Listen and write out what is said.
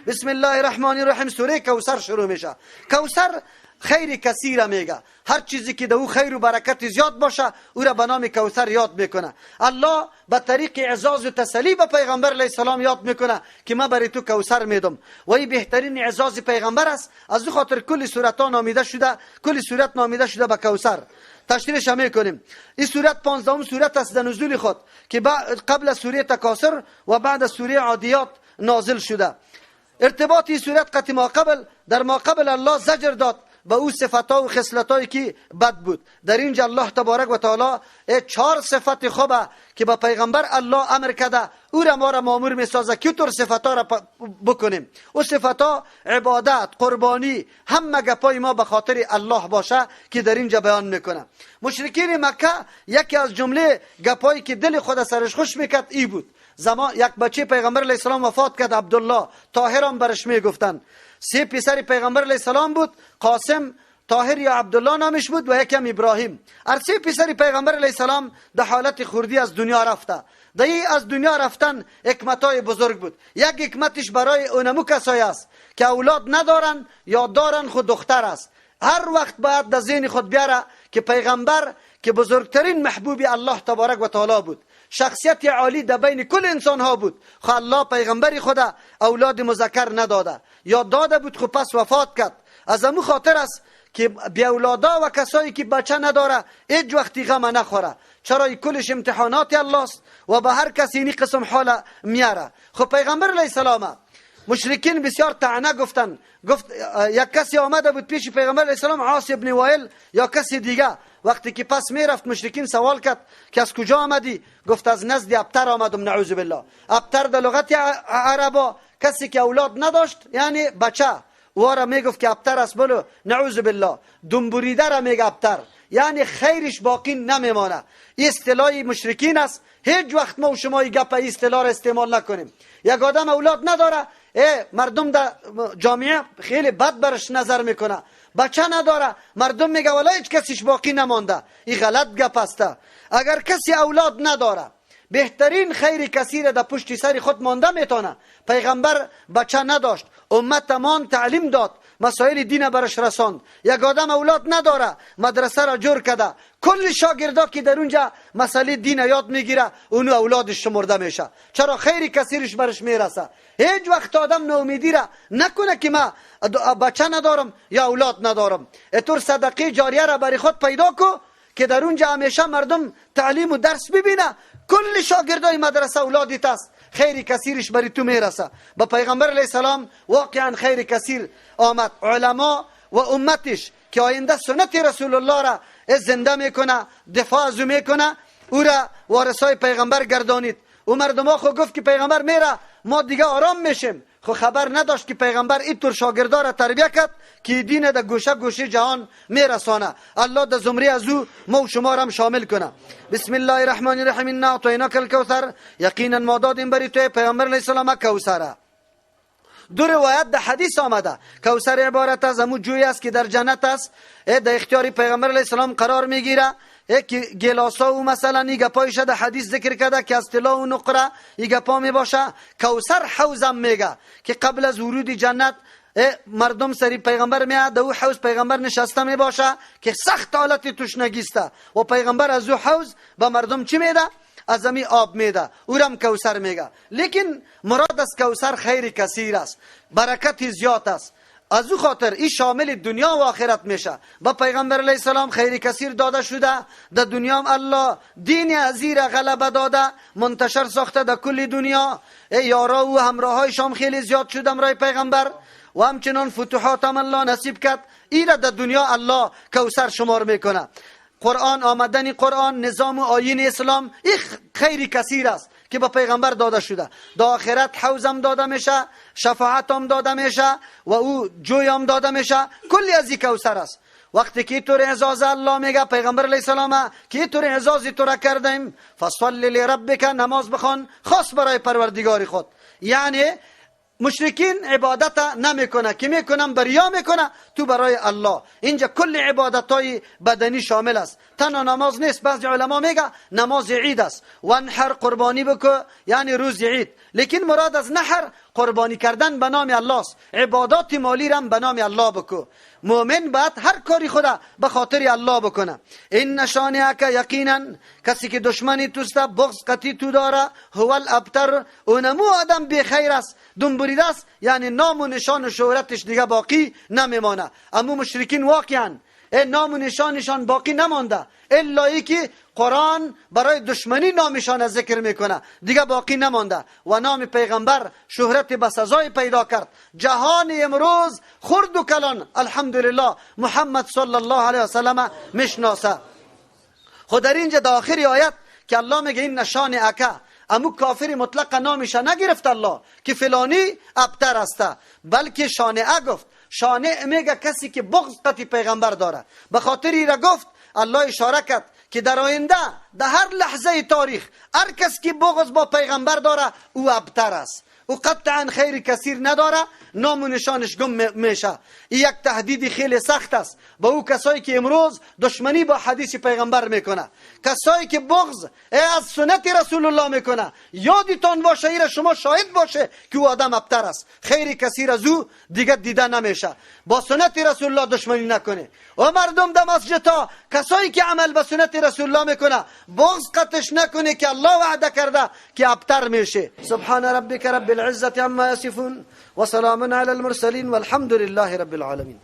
بسم الله الرحمن الرحیم. سوره کوثر شروع میشه. کوثر خیر کثیر میگه، هر چیزی که در او خیر و برکت زیاد باشه او را به نام کوثر یاد میکنه. الله به طریق اعزاز و تسلی به پیغمبر علیه السلام یاد میکنه که ما برای تو کوثر میدم و این بهترین اعزاز پیغمبر است. از او خاطر کل سورت ها نامیده شده، کل سورت نامیده شده به کوثر. تشریحش میکنیم. این سورت 15 سورت است در نزول خود که قبل از سوره تکاثر و بعد از سوره عادیات نازل شده. ارتباط این سورت قطع ما قبل، در ما قبل الله زجر داد به او صفتها و خصلتایی که بد بود. در اینجا الله تبارک و تعالی 4 صفت خوبه که به پیغمبر الله امر کرده، او را ما را مامور میسازه که طور صفتها را بکنیم. او صفتها عبادت، قربانی، همه گپای ما به خاطر الله باشه که در اینجا بیان میکنه. مشرکین مکه یکی از جمله گپایی که دل خود سرش خوش میکرد ای بود. زمان یک بچه پیغمبر علیه السلام وفات کرد، عبدالله، طاهر هم برش میگفتن. 3 پسر پیغمبر علیه السلام بود، قاسم، طاهر یا عبدالله نامش بود و یکم ابراهیم. هر 3 پسر پیغمبر علیه السلام در حالت خوردی از دنیا رفته. در از دنیا رفتن حکمت‌های بزرگ بود. یک حکمتش برای اونمو کسایی است که اولاد ندارن یا دارن خود دختر است. هر وقت باید در ذهن خود بیاره که پیغمبر که بزرگترین محبوب الله تبارک و تعالی بود، شخصیت عالی در بین کل انسان ها بود، خو الله پیغمبر خدا اولاد مذکر نداده یا داده بود خو پس وفات کرد. از امو خاطر است که بی اولادا و کسایی که بچه نداره هیچ وقتی غم نخوره، چرا کلش امتحانات الله است و به هر کسی این قسم حال میاره. خو پیغمبر علیه السلام مشرکین بسیار طعنه گفتن. گفت یک کسی آمده بود پیش پیغمبر علیه السلام، عاص ابن وائل یا کسی دیگه. وقتی که پس میرفت مشرکین سوال کرد که از کجا آمدی؟ گفت از نزد ابتر آمدم، نعوذ بالله. ابتر در لغت عربا کسی که اولاد نداشت یعنی بچه، او را میگفت که ابتر است، بلو نعوذ بالله. دنبوریده را میگه ابتر، یعنی خیرش باقی نمیمانه. این اصطلاح مشرکین است. هیچ وقت ما و شما این گپ اصطلاح را استعمال نکنیم. یک آدم اولاد نداره، مردم در جامعه خیلی بد برش نظر میکنه، بچه نداره، مردم میگه والا هیچ کسیش باقی نمانده. این غلط گپ است. اگر کسی اولاد نداره بهترین خیر کثیر در پشت سر خود مانده میتونه. پیغمبر بچه نداشت، امت مان تعلیم داد، مسائل دین برش رساند. یک آدم اولاد نداره، مدرسه را جور کرده، کل شاگردا که در اونجا مسئله دین یاد میگیره اونو اولادش شمرده میشه، چرا خیر کثیرش برش میرسه. هیچ وقت آدم ناامیدی را نکنه که ما بچه ندارم یا اولاد ندارم. اتور صدقه جاریه را برای خود پیدا کو که در اونجا همیشه مردم تعلیم و درس ببینه. کل شاگردای مدرسه اولادت است، خیر کثیرش بری تو میرسه. با پیغمبر علیه السلام واقعا خیر کثیر آمد. علما و امتش که آینده سنت رسول الله را زنده میکنه، دفاع از او میکنه، او را وارثای پیغمبر گردانید. او مردم ها خو گفت که پیغمبر میره ما دیگه آرام میشیم، خو خبر نداشت که پیغمبر اینطور شاگردا را تربیه کرد که دین در گوشه گوشه جهان میرسانه. الله در زمره از او ما و شما را هم شامل کنه. بسم الله الرحمن الرحیم. انا اعطیناک الکوثر، یقینا ما دادیم بری تو پیغمبر علیه السلام کوثر. دو روایت در حدیث آمده. کوثر عبارت از امو جوی است که در جنت است، در اختیار پیغمبر علیه السلام قرار میگیره. یک گلاسا و مثلا این گپایش در حدیث ذکر کرده که از طلا و نقره این گپا می باشه. کوثر حوزم میگه که قبل از ورود جنت مردم سری پیغمبر میاد، او حوض پیغمبر نشسته می باشه که سخت حالت تشنگیسته و پیغمبر از او حوض به مردم چی میده؟ از امی آب میده، او رم کوثر میگه. لیکن مراد از کوثر خیر کثیر است، برکت زیاد است. از او خاطر این شامل دنیا و آخرت میشه. با پیغمبر علیه السلام خیر کثیر داده شده، در دنیا هم الله دین عزیر غلبه داده، منتشر ساخته در کل دنیا. یارا و همراهایش هم خیلی زیاد شد همراه پیغمبر و همچنان فتوحات هم الله نصیب کرد. این را در دنیا الله کوثر شمار میکنه. قرآن، آمدن قرآن، نظام و آیین اسلام، این خیر کثیر است که به پیغمبر داده شده. در آخرت حوضم داده میشه، شفاعت هم داده میشه و او جوی هم داده میشه. کلی از این کوثر است. وقتی که تو اعزاز الله میگه پیغمبر علیه السلام که تو اعزاز تو را کردیم، فصل لربک، نماز بخوان خاص برای پروردگار خود. یعنی مشرکین عبادت نمیکنه که میکنن بریا میکنه، تو برای الله. اینجا کل عبادت های بدنی شامل است، تنها نماز نیست. بعضی علما میگه نماز عید است، و نحر قربانی بکو یعنی روز عید، لیکن مراد از نحر قربانی کردن به نام الله است، عبادات مالی را به نام الله بکو. مؤمن باید هر کاری خدا به خاطر الله بکنه. این شانئک یقینا، کسی که دشمنی توست، بغض قطعی تو داره، هو الابتر، اونمو آدم بی خیر است، دنبریده است، یعنی نام و نشان و شهرتش دیگه باقی نمیمانه. اما مشرکین واقعا نام و نشانشان باقی نمانده، الا ای که قرآن برای دشمنی نامشان ذکر میکنه، دیگه باقی نمانده. و نام پیغمبر شهرت به سزای پیدا کرد. جهان امروز خرد و کلان الحمدلله محمد صلی الله علیه و سلم میشناسه. خود در اینجا در آخر آیت که الله میگه این نشان اکا، امو کافر مطلق نامش نگرفت الله که فلانی ابتر است، بلکه شانعه گفت. شانع میگه کسی که بغض قطی پیغمبر داره، به خاطر را گفت الله اشاره کرد که در آینده در هر لحظه تاریخ هر کس که بغض با پیغمبر داره او ابتر است، او قطعا خیر کثیر نداره، نام و نشانش گم میشه. این یک تهدید خیلی سخت است با او کسایی که امروز دشمنی با حدیث پیغمبر میکنه، کسایی که بغض از سنت رسول الله میکنه. یادتان باشه، ایره شما شاهد باشه که او آدم ابتر است، خیر کثیر از او دیگه دیده نمیشه. با سنت رسول الله دشمنی نکنه. و مردم در مسجدها کسایی که عمل به سنت رسول الله میکنه بغض قطش نکنه که الله وعده کرده که ابتر میشه. سبحان ربک رب العزة عما يصفون وسلام على المرسلين والحمد لله رب العالمين.